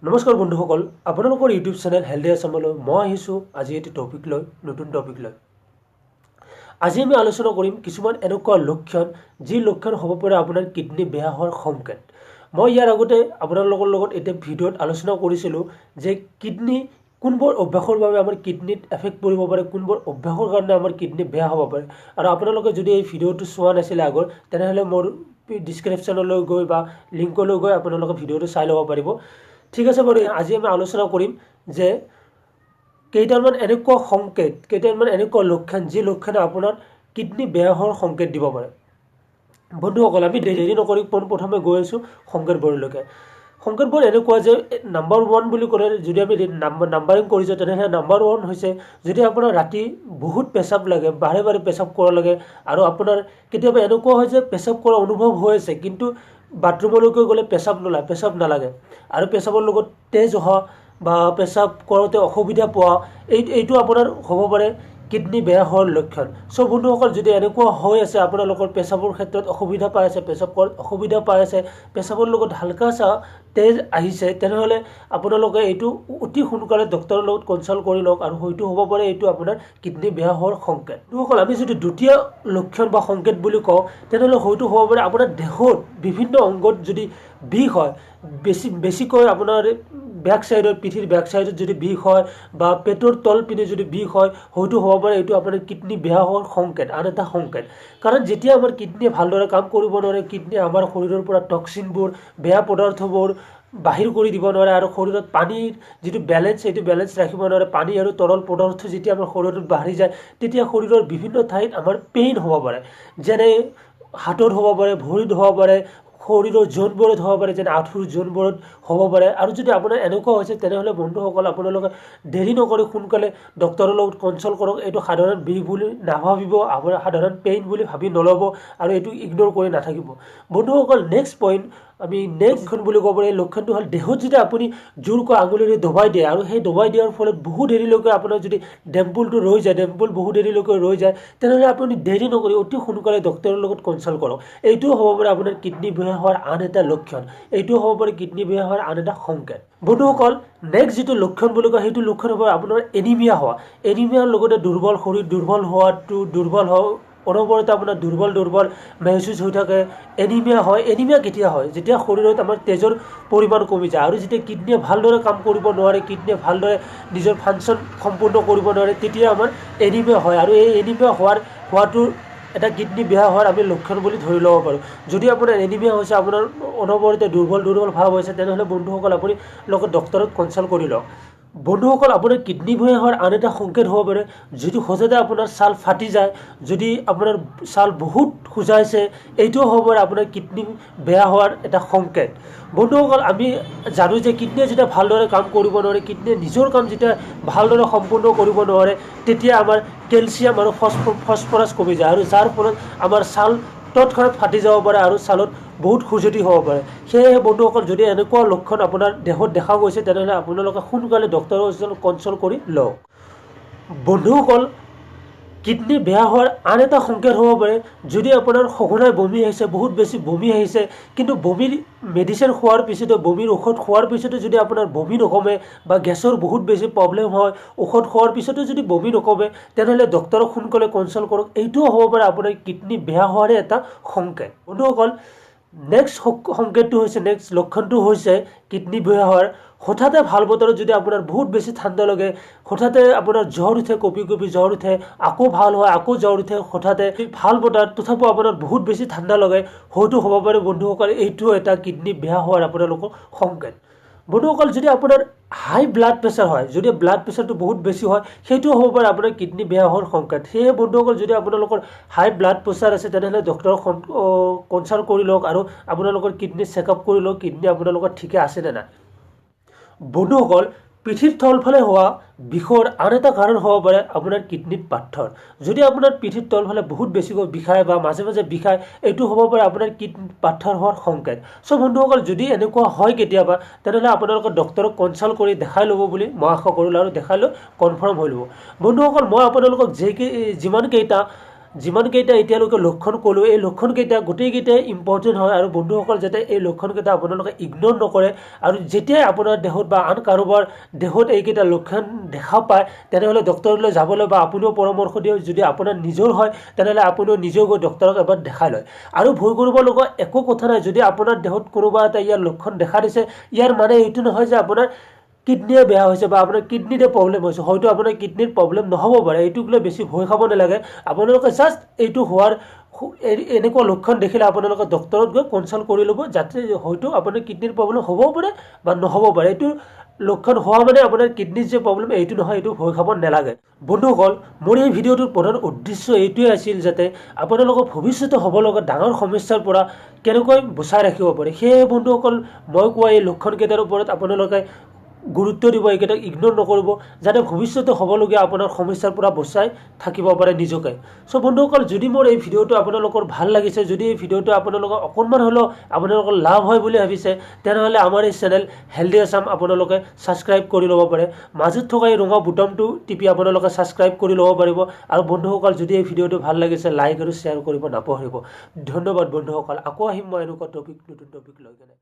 নমস্কাৰ বন্ধুসকল, আপোনালোকৰ ইউটিউব চেনেল হেল্ডি আছামলৈ মই আহিছোঁ আজি এটি টপিক লৈ, নতুন টপিক লৈ। আজি আমি আলোচনা কৰিম কিছুমান এনেকুৱা লক্ষণ, যি লক্ষণ হ'ব পাৰে আপোনাৰ কিডনী বেয়া হোৱাৰ সংকেত। মই ইয়াৰ আগতে আপোনালোকৰ লগত এতিয়া ভিডিঅ'ত আলোচনা কৰিছিলোঁ যে কিডনী কোনবোৰ অভ্যাসৰ বাবে আমাৰ কিডনীত এফেক্ট পৰিব পাৰে, কোনবোৰ অভ্যাসৰ কাৰণে আমাৰ কিডনী বেয়া হ'ব পাৰে। আৰু আপোনালোকে যদি এই ভিডিঅ'টো চোৱা নাছিলে আগৰ, তেনেহ'লে মোৰ ডিছক্ৰিপশ্যনলৈ গৈ বা লিংকলৈ গৈ আপোনালোকে ভিডিঅ'টো চাই ল'ব পাৰিব। ঠিক আছে বাৰু, আজি আমি আলোচনা কৰিম যে কেইটামান এনেকুৱা সংকেত, কেইটামান এনেকুৱা লক্ষণ, যি লক্ষণে আপোনাৰ কিডনী বেয়া হোৱাৰ সংকেত দিব পাৰে। বন্ধুসকল, আমি দেৰি নকৰি পোনপ্ৰথমে গৈ আছোঁ সংকেতবোৰলৈকে। সংকেতবোৰ এনেকুৱা যে নাম্বাৰ 1 বুলি ক'লে, যদি আমি নাম্বাৰিং কৰি যাওঁ, তেনেহ'লে নাম্বাৰ 1 হৈছে যদি আপোনাৰ ৰাতি বহুত পেচাব লাগে, বাৰে বাৰে পেচাব কৰা লাগে, আৰু আপোনাৰ কেতিয়াবা এনেকুৱা হয় যে পেচাব কৰা অনুভৱ হৈ আছে কিন্তু বাথৰুমলৈকে গ'লে পেচাব নোলায়, পেচাব নালাগে, আৰু পেচাবৰ লগত তেজ অহা বা পেচাব কৰোঁতে অসুবিধা পোৱা, এইটো আপোনাৰ হ'ব পাৰে কিডনী বেয়া হোৱাৰ লক্ষণ। চ' বন্ধুসকল, যদি এনেকুৱা হৈ আছে, আপোনালোকৰ পেচাবৰ ক্ষেত্ৰত অসুবিধা পাই আছে, পেচাব কৰাত অসুবিধা পাই আছে, পেচাবৰ লগত হালকা চা তেজ আহিছে, তেনেহ'লে আপোনালোকে এইটো অতি সোনকালে ডক্টৰৰ লগত কনচাল্ট কৰি লওক, আৰু হয়তো হ'ব পাৰে এইটো আপোনাৰ কিডনী বেয়া হোৱাৰ সংকেত। বন্ধুসকল, আমি যদি দ্বিতীয় লক্ষণ বা সংকেত বুলি কওঁ, তেনেহ'লে হয়তো হ'ব পাৰে আপোনাৰ দেহত বিভিন্ন অংগত যদি বিষ হয়, বেছিকৈ আপোনাৰ বেক চাইডত, পিঠিৰ বেক চাইডত যদি বিষ হয় বা পেটৰ তল পিনে যদি বিষ হয়, হয়তো হ'ব পাৰে এইটো আপোনাৰ কিডনী বেয়া হোৱাৰ সংকেত, আন এটা সংকেত। কাৰণ যেতিয়া আমাৰ কিডনীয়ে ভালদৰে কাম কৰিব নোৱাৰে, কিডনীয়ে আমাৰ শৰীৰৰ পৰা টক্সিনবোৰ, বেয়া পদাৰ্থবোৰ বাহিৰ কৰি দিব নোৱাৰে, আৰু শৰীৰত পানীৰ যিটো বেলেঞ্চ, সেইটো বেলেঞ্চ ৰাখিব নোৱাৰে। পানী আৰু তৰল পদাৰ্থ যেতিয়া আমাৰ শৰীৰত বাঢ়ি যায়, তেতিয়া শৰীৰৰ বিভিন্ন ঠাইত আমাৰ পেইন হ'ব পাৰে, যেনে হাতত হ'ব পাৰে, ভৰিত হ'ব পাৰে, শৰীৰৰ জোনবোৰত হ'ব পাৰে, যেনে আঁঠুৰ জোনবোৰত হ'ব পাৰে। আৰু যদি আপোনাৰ এনেকুৱা হৈছে, তেনেহ'লে বন্ধুসকল, আপোনালোকে দেৰি নকৰি সোনকালে ডক্টৰৰ লগত কনচাল্ট কৰক। এইটো সাধাৰণ বিষ বুলি নাভাবিব, আপোনাৰ সাধাৰণ পেইন বুলি ভাবি নল'ব, আৰু এইটো ইগন'ৰ কৰি নাথাকিব। বন্ধুসকল, নেক্সট পইণ্ট, আমি নেক্সট লক্ষণ বুলি ক'ব পাৰি, এই লক্ষণটো হ'ল দেহত যদি আপুনি জোৰকৈ আঙুলিৰে দবাই দিয়ে, আৰু সেই দবাই দিয়াৰ ফলত বহু দেৰিলৈকে আপোনাৰ যদি ডেম্পুলটো ৰৈ যায়, ডেম্পুল বহু দেৰিলৈকে ৰৈ যায়, তেনেহ'লে আপুনি দেৰি নকৰি অতি সোনকালে ডক্টৰৰ লগত কনচাল্ট কৰক। এইটোও হ'ব পাৰে আপোনাৰ কিডনী বেয়া হোৱাৰ আন এটা লক্ষণ, এইটোও হ'ব পাৰে কিডনী বেয়া হোৱাৰ আন এটা সংকেত। বন্ধুসকল, নেক্সট যিটো লক্ষণ বুলি কয়, সেইটো লক্ষণ হ'ব আপোনাৰ এনিমিয়া হোৱা। এনিমিয়াৰ লগতে দুৰ্বল শৰীৰ, দুৰ্বল হোৱাটো, দুৰ্বল হোৱা, অনবৰতে আপোনাৰ দুৰ্বল দুৰ্বল মেহচুচ হৈ থাকে, এনিমিয়া হয়। এনিমিয়া কেতিয়া হয়? যেতিয়া শৰীৰত আমাৰ তেজৰ পৰিমাণ কমি যায়, আৰু যেতিয়া কিডনীয়ে ভালদৰে কাম কৰিব নোৱাৰে, কিডনীয়ে ভালদৰে নিজৰ ফাংচন সম্পূৰ্ণ কৰিব নোৱাৰে, তেতিয়া আমাৰ এনিমিয়া হয়। আৰু এই এনিমিয়া হোৱাটো এটা কিডনী বেয়া হোৱাৰ আমি লক্ষণ বুলি ধৰি ল'ব পাৰোঁ। যদি আপোনাৰ এনিমিয়া হৈছে, আপোনাৰ অনবৰতে দুৰ্বল দুৰ্বল ভাৱ হৈছে, তেনেহ'লে বন্ধুসকল, আপুনি লগত ডক্টৰক কনচাল্ট কৰি লওক। বন্ধুসকল, আপোনাৰ কিডনী বেয়া হোৱাৰ আন এটা সংকেত হ'ব পাৰে যদি সহজতে আপোনাৰ ছাল ফাটি যায়, যদি আপোনাৰ ছাল বহুত খজুৱাইছে, এইটোও হ'ব পাৰে আপোনাৰ কিডনী বেয়া হোৱাৰ এটা সংকেত। বন্ধুসকল, আমি জানো যে কিডনীয়ে যেতিয়া ভালদৰে কাম কৰিব নোৱাৰে, কিডনীয়ে নিজৰ কাম যেতিয়া ভালদৰে সম্পূৰ্ণ কৰিব নোৱাৰে, তেতিয়া আমাৰ কেলছিয়াম আৰু ফচফৰাছ কমি যায়, আৰু যাৰ ফলত আমাৰ ছাল তৎক্ষণাত ফাটি যাব পাৰে আৰু ছালত বহুত খজুৱতি হ'ব পাৰে। সেয়েহে বন্ধুসকল, যদি এনেকুৱা লক্ষণ আপোনাৰ দেহত দেখা গৈছে, তেনেহ'লে আপোনালোকে সোনকালে ডক্টৰৰ ওচৰত কনচাল্ট কৰি লওক। বন্ধুসকল, কিডনী বেয়া হোৱাৰ আন এটা সংকেত হ'ব পাৰে যদি আপোনাৰ সঘনাই বমি আহিছে, বহুত বেছি বমি আহিছে, কিন্তু বমিৰ মেডিচিন খোৱাৰ পিছতো, বমিৰ ঔষধ খোৱাৰ পিছতো যদি আপোনাৰ বমি নকমে বা গেছৰ বহুত বেছি প্ৰব্লেম হয়, ঔষধ খোৱাৰ পিছতো যদি বমি নকমে, তেনেহ'লে ডক্টৰক সোনকালে কনচাল্ট কৰক। এইটোও হ'ব পাৰে আপোনাৰ কিডনী বেয়া হোৱাৰে এটা সংকেত। বন্ধুসকল, নেক্সট সংকেতটো হৈছে, নেক্সট লক্ষণটো হৈছে কিডনী বেয়া হোৱাৰ, হঠাতে ভাল বতৰত যদি আপোনাৰ বহুত বেছি ঠাণ্ডা লাগে, হঠাতে আপোনাৰ জ্বৰ উঠে, কঁপি কঁপি জ্বৰ উঠে, আকৌ ভাল হয়, আকৌ জ্বৰ উঠে, হঠাতে ভাল বতৰত তথাপিও আপোনাৰ বহুত বেছি ঠাণ্ডা লাগে, হয়তো হ'ব পাৰে বন্ধুসকল এইটো এটা কিডনী বেয়া হোৱাৰ আপোনালোকৰ সংকেত। বন্ধুসকল, যদি আপোনাৰ হাই ব্লাড প্ৰেছাৰ হয়, যদি ব্লাড প্ৰেছাৰটো বহুত বেছি হয়, সেইটোও হ'ব পাৰে আপোনাৰ কিডনী বেয়া হোৱাৰ সংকেত। সেয়েহে বন্ধুসকল, যদি আপোনালোকৰ হাই ব্লাড প্ৰেছাৰ আছে, তেনেহ'লে ডক্টৰক কনচাল্ট কৰি লওক আৰু আপোনালোকৰ কিডনী চেকআপ কৰি লওক, কিডনী আপোনালোকৰ ঠিকে আছেনে নাই। বন্ধুসকল, পিঠিৰ তলফালে হোৱা বিষৰ আন এটা কাৰণ হ'ব পাৰে আপোনাৰ কিডনীত পাথৰ। যদি আপোনাৰ পিঠিৰ তলফালে বহুত বেছিকৈ বিষায় বা মাজে মাজে বিষায়, এইটো হ'ব পাৰে আপোনাৰ কিডনীত পাথৰ হোৱাৰ সংকেত। চ' বন্ধুসকল, যদি এনেকুৱা হয় কেতিয়াবা, তেনেহ'লে আপোনালোকে ডক্টৰক কনচাল্ট কৰি দেখাই ল'ব বুলি মই আশা কৰিলোঁ, আৰু দেখাই লৈ কনফাৰ্ম হৈ ল'ব। বন্ধুসকল, মই আপোনালোকক যিমানকেইটা যিমানকেইটা এতিয়ালৈকে লক্ষণ ক'লোঁ, এই লক্ষণকেইটা গোটেইকেইটাই ইম্পৰ্টেণ্ট হয়। আৰু বন্ধুসকল, যাতে এই লক্ষণকেইটা আপোনালোকে ইগন'ৰ নকৰে আৰু যেতিয়াই আপোনাৰ দেহত বা আন কাৰোবাৰ দেহত এইকেইটা লক্ষণ দেখা পায়, তেনেহ'লে ডক্তৰলৈ যাবলৈ বা আপুনিও পৰামৰ্শ দিয়ক। যদি আপোনাৰ নিজৰ হয়, তেনেহ'লে আপুনিও নিজেও গৈ ডক্তৰক এবাৰ দেখাই লয়। আৰু ভয় কৰিব লগা একো কথা নাই। যদি আপোনাৰ দেহত কোনোবা এটা ইয়াৰ লক্ষণ দেখা দিছে, ইয়াৰ মানে এইটো নহয় যে আপোনাৰ কিডনীয়ে বেয়া হৈছে বা আপোনাৰ কিডনীতে প্ৰব্লেম হৈছে। হয়তো আপোনাৰ কিডনীৰ প্ৰব্লেম নহ'ব পাৰে, এইটোক লৈ বেছি ভয় খাব নালাগে। আপোনালোকে জাষ্ট এইটো হোৱাৰ এনেকুৱা লক্ষণ দেখিলে আপোনালোকে ডক্তৰত গৈ কনচাল্ট কৰি ল'ব, যাতে হয়তো আপোনাৰ কিডনীৰ প্ৰব্লেম হ'বও পাৰে বা নহ'ব পাৰে। এইটো লক্ষণ হোৱা মানে আপোনাৰ কিডনীৰ যে প্ৰব্লেম এইটো নহয়, এইটো ভয় খাব নালাগে। বন্ধুসকল, মোৰ এই ভিডিঅ'টোৰ প্ৰধান উদ্দেশ্য এইটোৱে আছিল যাতে আপোনালোকক ভৱিষ্যতে হ'ব লগা ডাঙৰ সমস্যাৰ পৰা কেনেকৈ বচাই ৰাখিব পাৰে। সেয়ে বন্ধুসকল, মই কোৱা এই লক্ষণকেইটাৰ ওপৰত আপোনালোকে গুৰুত্ব দিব, এইকেইটাক ইগন'ৰ নকৰিব, যাতে ভৱিষ্যতে হ'বলগীয়া আপোনাৰ সমস্যাৰ পৰা বচাই থাকিব পাৰে নিজকে। চ' বন্ধুসকল, যদি মোৰ এই ভিডিঅ'টো আপোনালোকৰ ভাল লাগিছে, যদি এই ভিডিঅ'টো আপোনালোকৰ অকণমান হ'লেও আপোনালোকৰ লাভ হয় বুলি ভাবিছে, তেনেহ'লে আমাৰ এই চেনেল হেল্ডি আছাম আপোনালোকে ছাবস্ক্ৰাইব কৰি ল'ব পাৰে। মাজত থকা এই ৰঙা বুটামটো টিপি আপোনালোকে ছাবস্ক্ৰাইব কৰি ল'ব পাৰিব। আৰু বন্ধুসকল, যদি এই ভিডিঅ'টো ভাল লাগিছে, লাইক আৰু শ্বেয়াৰ কৰিব নাপাহৰিব। ধন্যবাদ বন্ধুসকল, আকৌ আহিম মই এনেকুৱা টপিক, নতুন টপিক লৈ কেনে।